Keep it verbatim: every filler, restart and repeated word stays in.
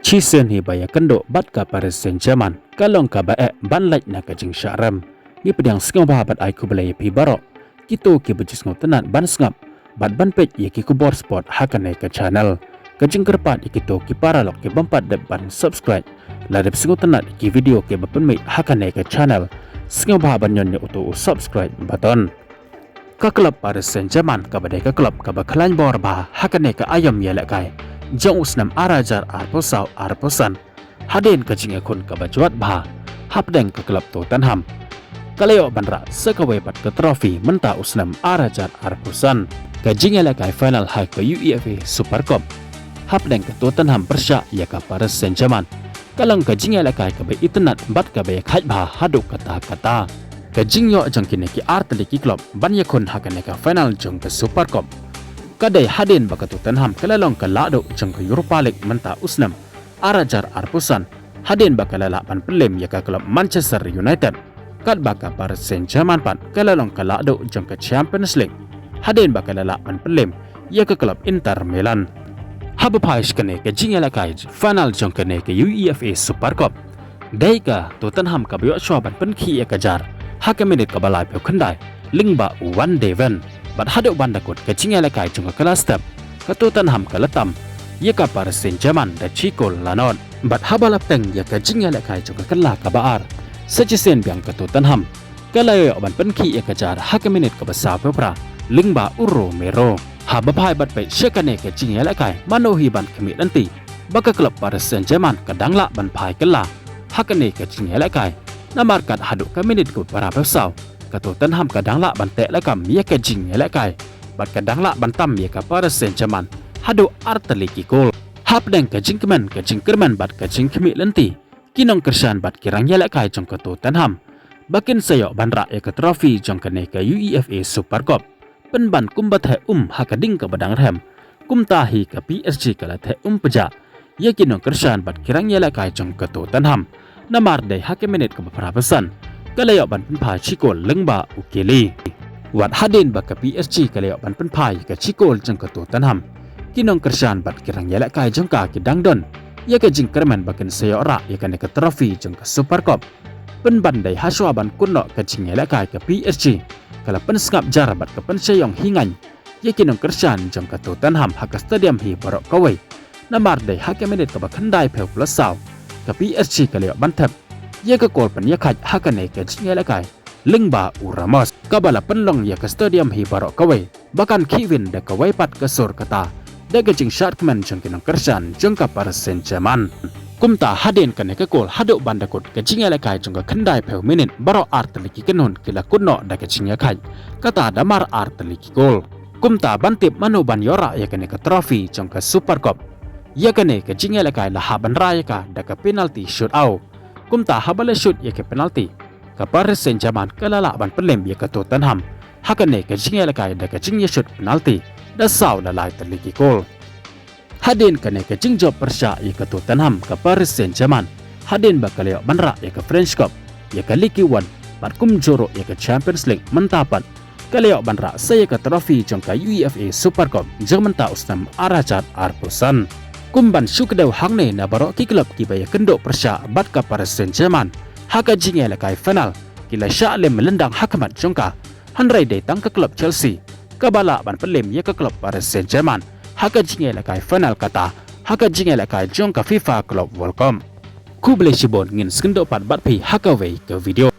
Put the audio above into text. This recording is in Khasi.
Shisien hi ba ïakynduh bad ka Paris Saint-Germain ka long kaba eh ban leit na ka jingshah rem. Ngi pdiang sngewbha bad ai khublei ïa phi baroh kito kiba ju sngewtynnat ban sngap bad ban peit ïa ki khubor sport ha kane ka channel. Ka jingkyrpad ïa kito ki paralok ki bym pat dep ban subscribe, la dep sngewtynnat ïa ki video kiba pynmih ha kane ka channel, sngewbha ban ñion ïa uto u subscribe button. Ka klub Paris Saint-Germain kaba dei ka klub kaba khlaiñ bor bha ha kane ka aïom ïalehkai jong u snem ar hajar arphew saw arphew san, hadien ka jingïakhun kaba jwat bha hapdeng ka klub Tottenham, ka la ïoh ban rah sa kawei pat ka trophy mynta u snem ar hajar arphew san. Ka jingïalehkai final ha ka UEFA Super Cup hapdeng ka Tottenham pyrshah ïa ka Paris Saint-Germain ka long ka jingïalehkai kaba itynnat bad kaba ïakhaid bha haduh katta katta. Ka jingïoh jong kine ki artylli ki klub ban ïakhun ha kane ka final jong ka Super Cup ka dei hadien ba ka Tottenham ka la long ka lahduh jong ka Europa League mynta u snem ar hajar arphew san, hadien ba ka la lah ban pynlem ïa ka klub Manchester United, katba ka Paris Saint-Germain pat ka la long ka lahduh jong ka Champions League hadien ba ka la lah ban pynlem ïa ka klub Inter Milan. Haba phai sha kane ka jingïalehkai final jong kane ka UEFA Super Cup, dei ka Tottenham kaba ïoh shuwa ban pynkhih ïa ka jar ha ka minit kaba laiphew khyndai lyngba u Van de Ven. Bad haduh ban da kut ka jingïalehkai jong ka kylla step, ka Tottenham ka la tam ïa ka Paris Saint-Germain da shi kol la nod. Bad haba la pteng ïa ka jingïalehkai jong ka kylla kaba ar, sa shisien biang ka Tottenham ka la ïoh ban pynkhih ïa ka jar ha ka minit kaba sawphew phra lyngba u Romero. Haba phai bad peit sha kane ka jingïalehkai, mano hi ban khmih lynti ba ka klub Paris Saint-Germain ka dang lah ban phai kylla ha kane ka jingïalehkai. Namar kat haduh ka minit kaba phraphew saw, ka Tottenham ka dang lah ban teh lakam ïa ka jingïalehkai bad ka dang lah ban tam ïa ka Paris Saint-Germain haduh artylli ki kol. Hapdeng ka jingkmen ka jingkyrmen bad ka jingkhmih lynti, ki nongkyrshan bad ki rangïalehkai jong ka Tottenham ba kin sa ïoh ban rah ïa ka trophy jong kane ka UEFA Super Cup, pynban kumba theh um ha ka ding kaba dang rhem, kumta hi ka PSG ka la theh um pjah ïa ki nongkyrshan bad ki rangïalehkai jong ka Tottenham. Namar dei ha ka minit kaba phraphew san ka la ïoh ban pynphai shi kol lyngba u Kelly. Wat hadien ba ka PSG ka la ïoh ban pynphai ïa ka shi kol jong ka Tottenham, ki nongkyrshan bad ki rangïalehkai jong ka ki dang don ïa ka jingkyrmen ba kin sa ïoh rah ïa kane ka trophy jong ka Super Cup. Pynban dei hashwa ban kut noh ka jingïalehkai, ka PSG ka la pynsngap jar bad ka pynshaïong hi ngaiñ ïa ki nongkyrshan jong ka Tottenham ha ka stadium hi baroh kawei. Namar dei ha ka minit kaba khyndaiphew plus saw, ka PSG ka la ïoh ban thep ïa ka kol pynïakhaid ha kane ka jingïalehkai lyngba u Ramos, kaba la pynlong ïa ka stadium hi baroh kawei ba kan khihwin da kawei pat ka sur kata da ka jingshad kmen jong ki nongkyrshan jong ka Paris Saint-Germain. Kumta hadien kane ka kol haduh ban da kut ka jingïalehkai jong ka khyndaiphew minit, baroh artylli ki kynhun ki la kut noh da ka jingïakhaid kata da mar artylli ki kol. Kumta ban tip mano ban ïoh rah ïa kane ka trophy jong ka Super Cup, ïa kane ka jingïalehkai la hap ban rah ïa ka da ka penalty shootout. Kumta haba la shoot ïa ka penalty, ka Paris Saint-Germain ka la lah ban pynlem ïa ka Tottenham ha kane ka jingïalehkai da ka jingïashut penalty da saw da lai tylli ki kol. Hadien kane ka jingjop pyrshah ïa ka Tottenham, ka Paris Saint-Germain, hadien ba ka la ïoh ban rah ïa ka French Cup, ïa ka Ligue One bad kumjuh ruh ïa ka Champions League, mynta pat ka la ïoh ban rah sa ïa ka trophy jong ka UEFA Super Cup jong mynta u snem ar hajar arphew san. Kum ban shu kdew hangne, na baroh ki klub kiba ïakynduh pyrshah bad ka Paris Saint-Germain ha ka jingïalehkai final ki la shah lem lyndang ha khmat jong ka, hynrei dei tang ka klub Chelsea kaba lah ban pynlem ïa ka klub Paris Saint-Germain ha ka jingïalehkai final kata ha ka jingïalehkai jong ka FIFA Club World Cup. Khublei shibun, ngin sa ïakynduh pat bad phi ha kawei ka video.